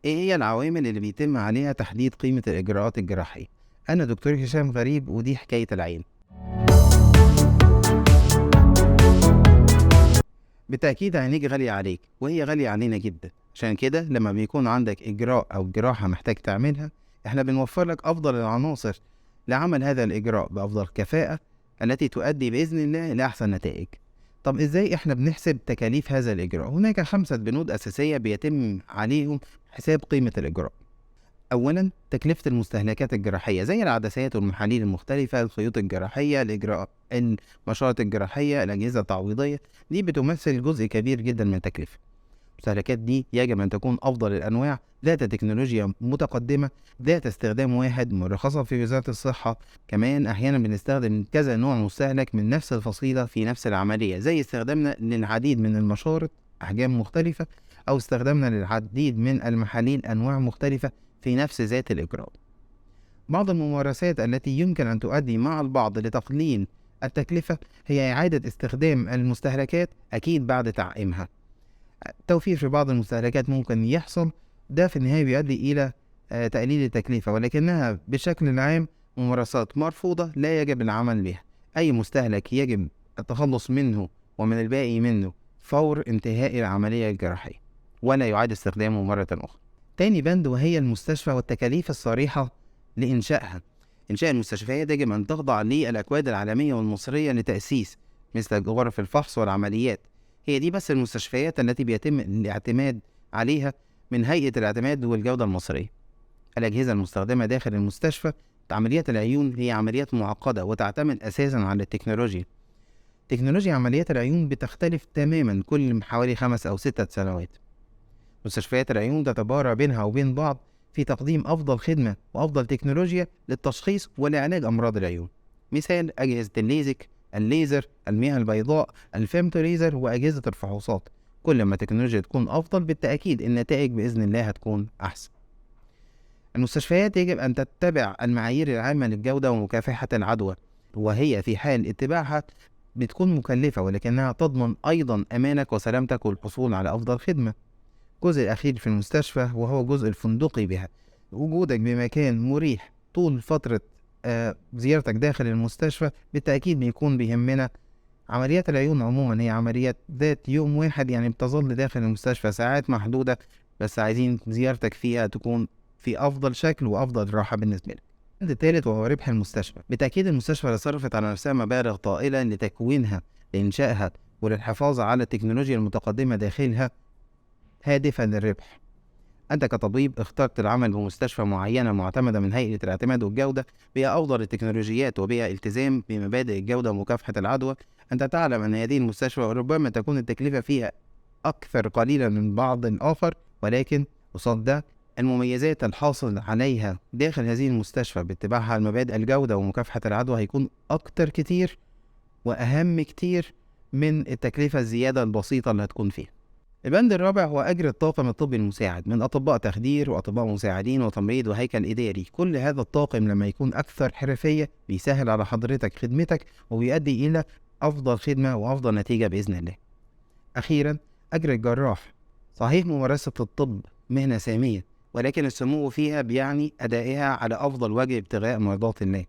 إيه هي العوامل اللي بيتم عليها تحديد قيمة الإجراءات الجراحية؟ أنا دكتور هشام غريب ودي حكاية العين. بالتأكيد عينيك غالية عليك وهي غالية علينا جدا، عشان كده لما بيكون عندك إجراء أو جراحة محتاج تعملها، إحنا بنوفر لك أفضل العناصر لعمل هذا الإجراء بأفضل كفاءة التي تؤدي بإذن الله لأحسن نتائج. طب إزاي إحنا بنحسب تكاليف هذا الإجراء؟ هناك 5 بنود أساسية بيتم عليهم حساب قيمة الإجراء. أولا تكلفة المستهلكات الجراحية زي العدسات والمحاليل المختلفة، الخيوط الجراحية، الإجراء المشارط الجراحية، الأجهزة التعويضية، دي بتمثل جزء كبير جدا من التكلفة. المستهلكات دي يجب أن تكون أفضل الأنواع، ذات تكنولوجيا متقدمة، ذات استخدام واحد، مرخصة في وزارة الصحة. كمان أحيانا بنستخدم كذا نوع مستهلك من نفس الفصيلة في نفس العملية، زي استخدامنا للعديد من المشارط أحجام مختلفة، أو استخدامنا للعديد من المحاليل أنواع مختلفة في نفس ذات الإجراء. بعض الممارسات التي يمكن أن تؤدي مع البعض لتقليل التكلفة هي إعادة استخدام المستهلكات أكيد بعد تعقيمها. توفير في بعض المستهلكات ممكن يحصل، ده في النهاية بيؤدي إلى تقليل التكلفة، ولكنها بشكل عام ممارسات مرفوضة لا يجب العمل بها. أي مستهلك يجب التخلص منه ومن الباقي منه فور انتهاء العملية الجراحية، ولا يعاد استخدامه مرة أخرى. تاني بند وهي المستشفى والتكاليف الصريحة لإنشائها. إنشاء المستشفيات يجب أن تخضع للأكواد العالمية والمصرية لتأسيس، مثل غرف الفحص والعمليات. هي دي بس المستشفيات التي بيتم الاعتماد عليها من هيئة الاعتماد والجودة المصرية. الأجهزة المستخدمة داخل المستشفى، عمليات العيون هي عمليات معقدة وتعتمد أساسا على التكنولوجيا. تكنولوجيا عمليات العيون بتختلف تماما كل حوالي 5 أو 6 سنوات. مستشفيات العيون تتبارى بينها وبين بعض في تقديم أفضل خدمة وأفضل تكنولوجيا للتشخيص ولعلاج أمراض العيون، مثال أجهزة الليزك، الليزر، المياه البيضاء، الفيمتوليزر، وأجهزة الفحوصات. كل ما التكنولوجيا تكون أفضل بالتأكيد النتائج بإذن الله هتكون أحسن. المستشفيات يجب أن تتبع المعايير العامة للجودة ومكافحة العدوى، وهي في حال اتباعها بتكون مكلفة، ولكنها تضمن أيضا أمانك وسلامتك والحصول على أفضل خدمة. الجزء الأخير في المستشفى وهو الجزء الفندقي بها. وجودك بمكان مريح طول فترة زيارتك داخل المستشفى بالتأكيد بيكون بيهمنا. عمليات العيون عموما هي عمليات ذات يوم واحد، يعني بتظل داخل المستشفى ساعات محدودة، بس عايزين زيارتك فيها تكون في أفضل شكل وأفضل راحة بالنسبة لك. البند الثالث وهو ربح المستشفى. بالتأكيد المستشفى اللي صرفت على نفسها مبالغ طائلة لتكوينها، لإنشائها، وللحفاظ على التكنولوجيا المتقدمة داخلها هادفا للربح. أنت كطبيب اخترت العمل بمستشفى معينة معتمدة من هيئة الاعتماد والجودة، بها أفضل التكنولوجيات وبها التزام بمبادئ الجودة ومكافحة العدوى. أنت تعلم أن هذه المستشفى ربما تكون التكلفة فيها أكثر قليلا من بعض آخر، ولكن قصاد ده المميزات الحاصل عليها داخل هذه المستشفى باتباعها المبادئ الجودة ومكافحة العدوى هيكون أكتر كتير وأهم كتير من التكلفة الزيادة البسيطة اللي هتكون فيها. البند الرابع هو أجر الطاقم الطبي المساعد من أطباء تخدير وأطباء مساعدين وتمريض وهيكل إداري. كل هذا الطاقم لما يكون أكثر حرفية بيسهل على حضرتك خدمتك وبيؤدي إلى أفضل خدمة وأفضل نتيجة بإذن الله. أخيرا أجر الجراح. صحيح ممارسة الطب مهنة سامية، ولكن السمو فيها بيعني أدائها على أفضل وجه ابتغاء مرضات الله،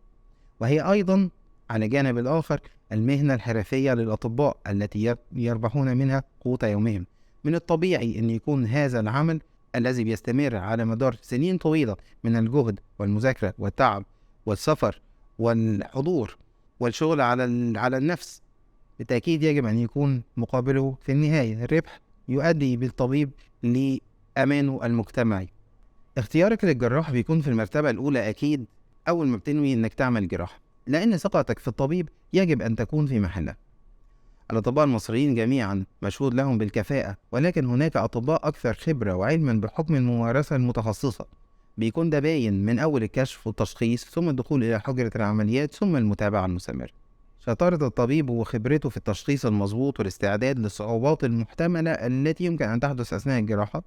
وهي أيضا على جانب الآخر المهنة الحرفية للأطباء التي يربحون منها قوت يومهم. من الطبيعي أن يكون هذا العمل الذي بيستمر على مدار سنين طويلة من الجهد والمذاكرة والتعب والسفر والحضور والشغل على النفس، بالتأكيد يجب أن يكون مقابله في النهاية الربح يؤدي بالطبيب لأمانه المجتمعي. اختيارك للجراح بيكون في المرتبة الأولى أكيد أول ما بتنوي أنك تعمل جراحة، لأن ثقتك في الطبيب يجب أن تكون في محلها. الأطباء المصريين جميعا مشهود لهم بالكفاءة، ولكن هناك أطباء أكثر خبرة وعلما بحكم الممارسة المتخصصة. بيكون ده باين من أول الكشف والتشخيص، ثم الدخول إلى حجرة العمليات، ثم المتابعة المستمرة. شطارة الطبيب وخبرته في التشخيص المظبوط والاستعداد للصعوبات المحتملة التي يمكن أن تحدث أثناء الجراحة،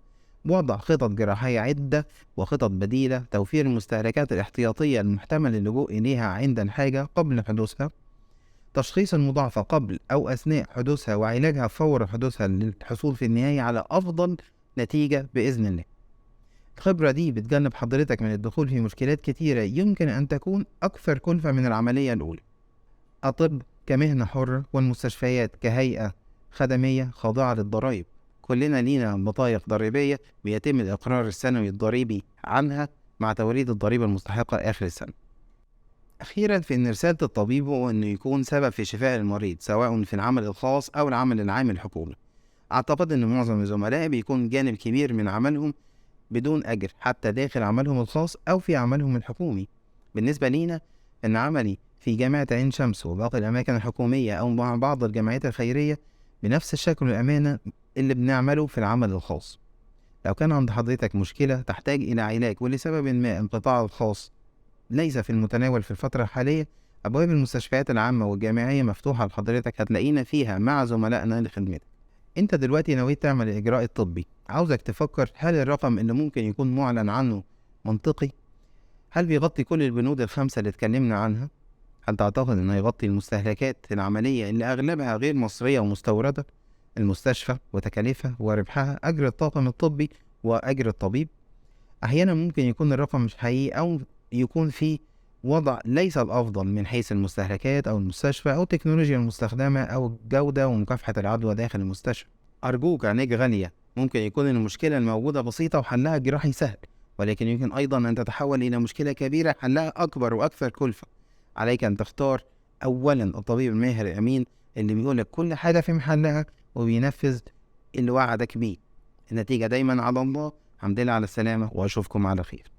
وضع خطط جراحية عدة وخطط بديلة، توفير المستهلكات الاحتياطية المحتمل اللجوء إليها عند الحاجة قبل حدوثها، تشخيص المضاعفة قبل أو أثناء حدوثها وعلاجها فور حدوثها للحصول في النهاية على أفضل نتيجة بإذن الله. الخبرة دي بتجنب حضرتك من الدخول في مشكلات كتيرة يمكن أن تكون أكثر كلفة من العملية الأولى. الطب كمهنة حرة والمستشفيات كهيئة خدمية خاضعة للضرائب، كلنا لينا بطايق ضريبية بيتم الإقرار السنوي الضريبي عنها مع توريد الضريبة المستحقة آخر السنة. أخيرا، في أن رسالة الطبيب هو أنه يكون سبب في شفاء المريض سواء في العمل الخاص أو العمل العام الحكومي. أعتقد أن معظم زملائي بيكون جانب كبير من عملهم بدون أجر حتى داخل عملهم الخاص أو في عملهم الحكومي. بالنسبة لينا أن عملي في جامعة عين شمس وباقي الأماكن الحكومية أو مع بعض الجمعيات الخيرية بنفس الشكل والأمانة اللي بنعمله في العمل الخاص. لو كان عند حضرتك مشكلة تحتاج إلى علاج ولسبب ما القطاع الخاص ليس في المتناول في الفترة الحالية، أبواب المستشفيات العامة والجامعية مفتوحة لحضرتك، هتلاقينا فيها مع زملائنا لخدمتك. انت دلوقتي نويت تعمل الإجراء الطبي، عاوزك تفكر هل الرقم اللي ممكن يكون معلن عنه منطقي؟ هل بيغطي كل البنود الخمسة اللي اتكلمنا عنها؟ هل تعتقد انه يغطي المستهلكات العملية اللي أغلبها غير مصرية ومستوردة؟ المستشفى وتكاليفها وربحها، أجر الطاقم الطبي وأجر الطبيب. أحيانا ممكن يكون الرقم مش حقيقي أو يكون فيه وضع ليس الأفضل من حيث المستهلكات أو المستشفى أو التكنولوجيا المستخدمة أو الجودة ومكافحة العدوى داخل المستشفى. أرجوك عينيك غالية، ممكن يكون المشكلة الموجودة بسيطة وحلها جراحي سهل، ولكن يمكن أيضا أن تتحول إلى مشكلة كبيرة حلها أكبر وأكثر كلفة. عليك أن تختار أولا الطبيب الماهر الأمين اللي بيقولك كل حاجة في محلها وبينفذ اللي وعدك بيه. النتيجة دايما على الله. الحمد لله على السلامة وأشوفكم على خير.